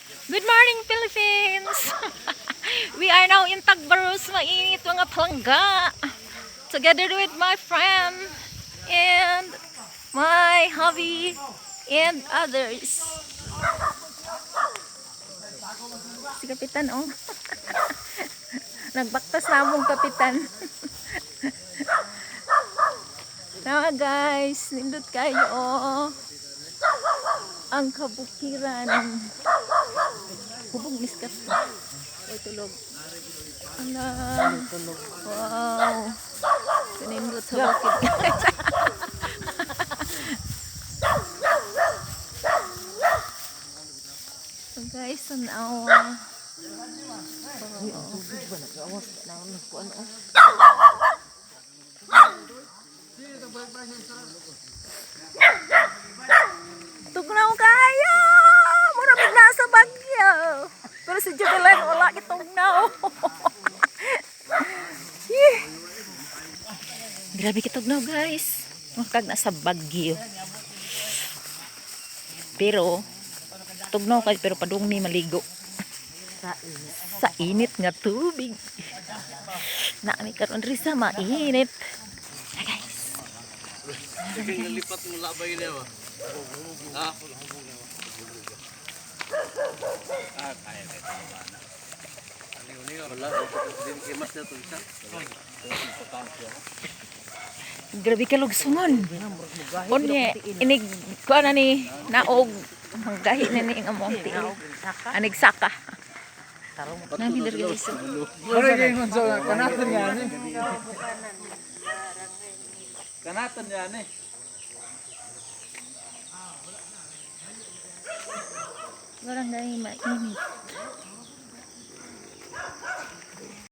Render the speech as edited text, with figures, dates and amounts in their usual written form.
Good morning, Philippines! We are now in Tagbaros, mainit mga palangga. Together with my friend and my hubby and others. Si Kapitan, oh. Nagbaktas na among Kapitan. Tama guys, nindot kayo, oh. Ang kabukiran. Hubog miskat. Oy, tulog. Ala. Wow. Kanindot sa bukid, guys. So guys, tanawa. Tubig ba nagawas na nagkuan oh. Tugnaw kayo! Mura mig nasa Bagyo. Pero si Jubilan wala kitugnaw. Yeah. Grabe kitugnaw, guys. Makag nasa Bagyo. Pero tugnaw kay pero padung ni maligo Sa init. Sa init nga tubig. Naami karon diri sa mainit. Hi guys. Nalipat mo labay niya ba? Ha? Ah, kaya kaya ba na? Wala, din kimas na to isa. Grabe ka lugsungon. Unye, inig kuan na ni naog manggahi na ni ang among tiil. Anig saka. Nami diri, guys. Wala kayo kung sa kanatan yan eh. Kanatan yan eh. Barangay mainit.